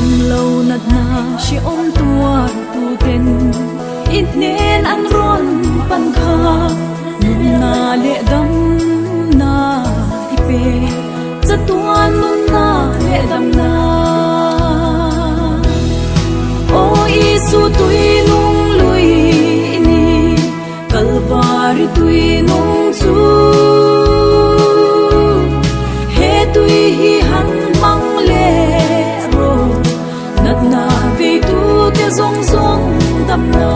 Damlo natna hrehawm tuar tuten i hnen an rawn pan kha nunna leh damna i pe chatuan nunna leh damna. Aw Isu tui nung lui i ni Kalvari tui nung chu he tui hi han hmang leh rawh natna veitu te zawng zawng dam na.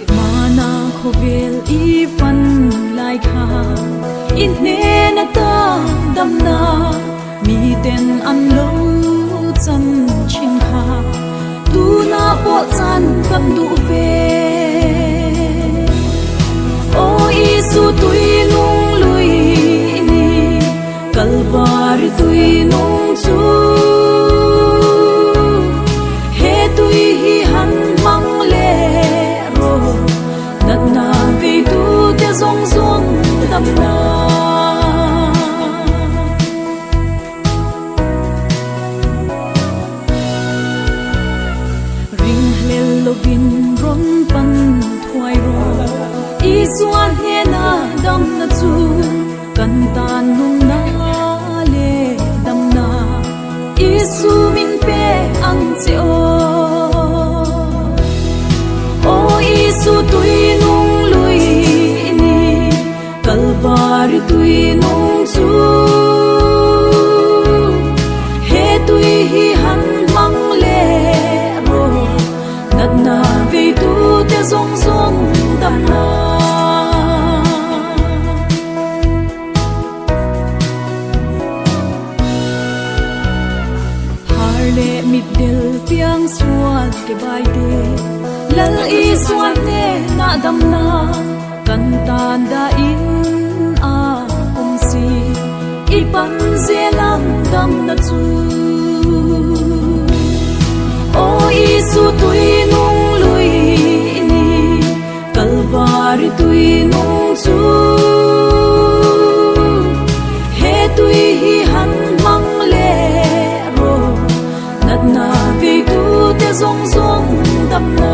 Hmana khawvel i fan lai kha i hnen ata dam na. Miten an lo cham thin kha tuna pawh chan kan duh ve. Aw Isu tui nung lui i ni, Kalvari tui nung chu. He tui hi han hmang leh rawh, natna veitute zawng zawng damna. Ringhlel lovin rawn pan thuai rawh. Isua hnena damna chu kan tan nunna leh damna. Isu min pe ang che aw. Aw Isu tui nung lui i ni. Kalvari tui nung chu he tui hi han hmang leh rawh natna veitu te zawng zawng dam na. Har leh mitdel piang sual ke bai te Lal Isua hnenah dam na. Kan tan dah in a awm si, i pan zel ang damna chu. Aw Isu tui nung lui i ni, Kalvari tui nung chu. He tui hi han hmang leh rawh, natna veitute zawng zawng damna.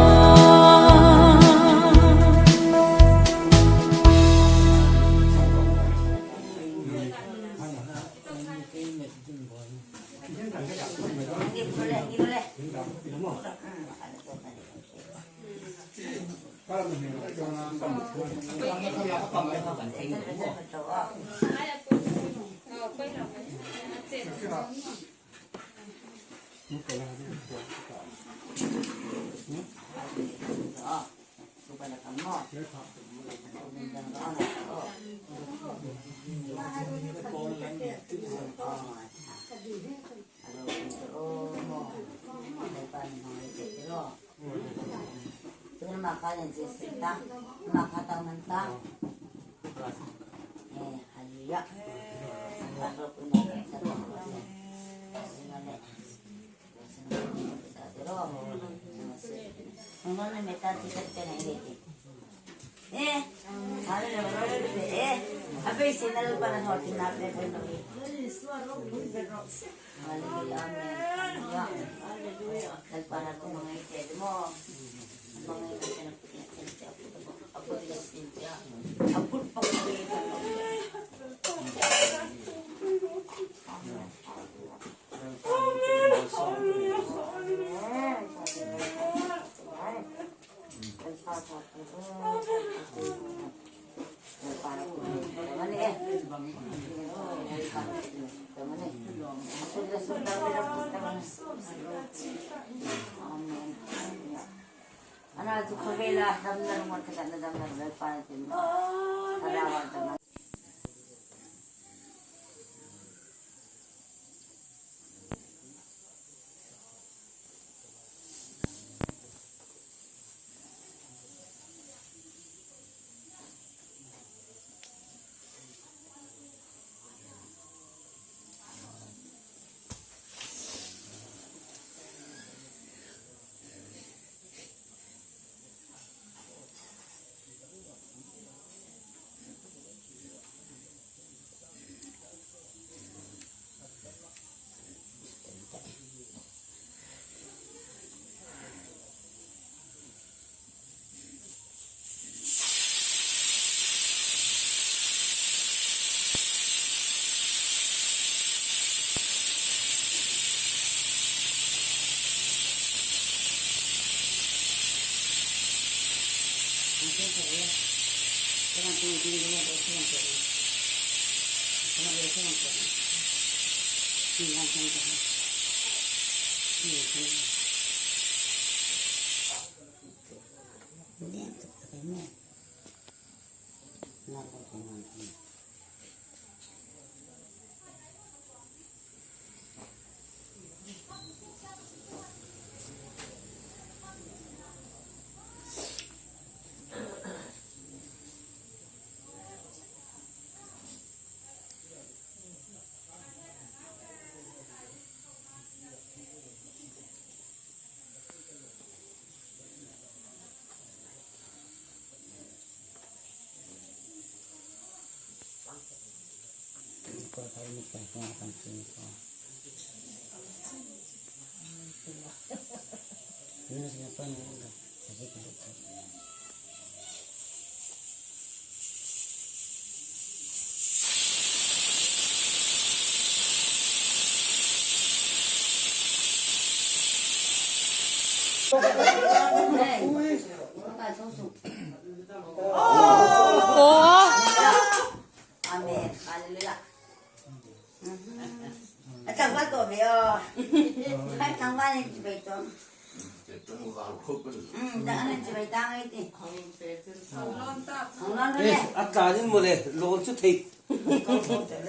A tlan in mawle lawn chu thei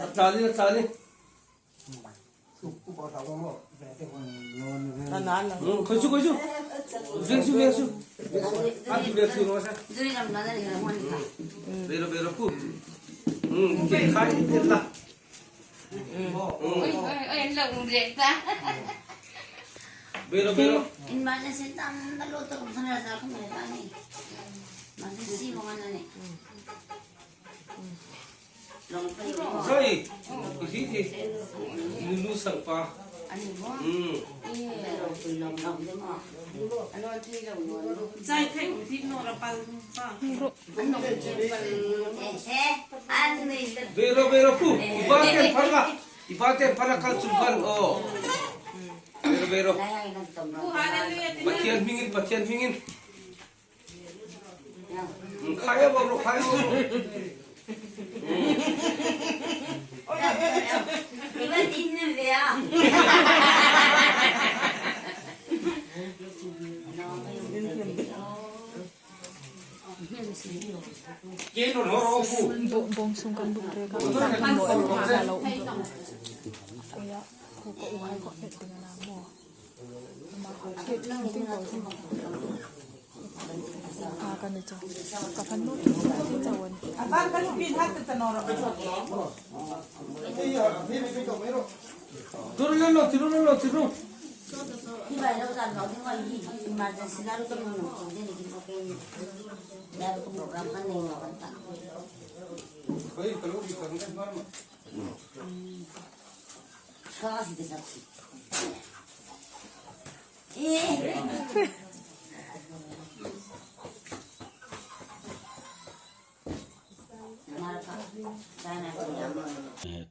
a tlan in a tlan in khoi chu khoi chu veng chu veng chu a ti veng chu sa bero bero ku ke khai en la bero bero Zai hi hi nunu sangpa Vero vero ku iba ten phala iba ten phala kal chung kal o vero vero Pathian hmingin Pathian hmingin Khai a bawk rawh khai a bawk rawh.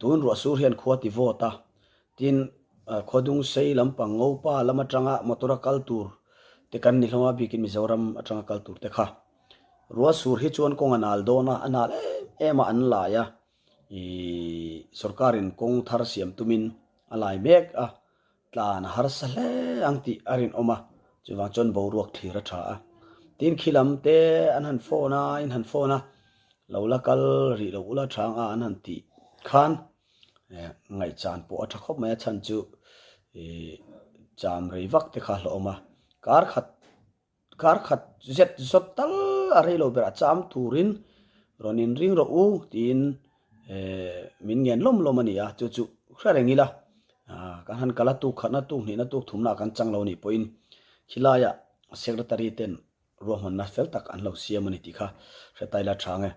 Tun ruah sur hian khua ti vawt a, tin khuadung sei lampang ngopa lam atanga motor a kal tur te kan ni hlawm a bikin Mizoram atanga kal tur te kha. Ruah sur hi chuan kawng a nal dawn a, a nal em em a an lai a, Ih sorkarin kawng thar siam tumin a lai mek a, tlan a harsa hle ang tih a rinawm a, chuvang chuan boruak thlir a tha a. Tin khi lam te an han phone a, in han phone a, lo la kal rih lo ula tha ang a an han tih khan eh ngaihchan pawh a tha khawp mai a chhan chu ih cham rei vak te kha a hlawhawm a, kar khat Kar khat zet zawt tal a rei lo berah cham turin rawn inring rawh u tiin min ngen lawm lawm a ni a, chu chu hre reng ila kan han kal a tuk khatna tuk hnihna tuk thumna kan chang lo a nih pawhin khilaiah secretary ten ruahmanna fel tak an lo siam a ni tih kha hre taila tha nge.